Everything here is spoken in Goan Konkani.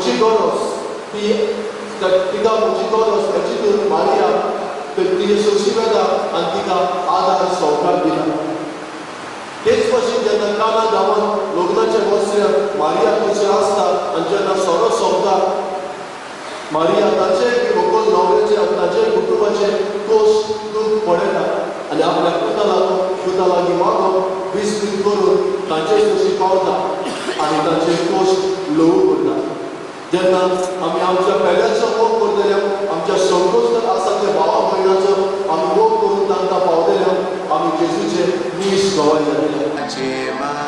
म्हजी गरज ती तिका म्हजी गरज हेची मारिया तिचे सोशी वेता आनी तिका आदार संवकार दिला. तेच भशेन जेन्ना काना गांवांत लग्नाचे वस्त्र मारिया थंयसर आसता आनी जेन्ना सोरो सोंपता मारिया ताचे व्हंकल न्हवऱ्याचे आनी ताचे कुटुंबाचे कोश दूख पळयता आनी आपल्या पुता लागीं वागोवन विस्मीत करून तांचे सोशी पावता आनी तांचे कोश ल्हवू करता. जेन्ना आमी आमच्या पेल्याचो मोग करतले, आमच्या संकोच आसा त्या भावा भयणाचो आमी मोग करून तांकां पावतले, आमी जेजूचे नीस गवाय जातले.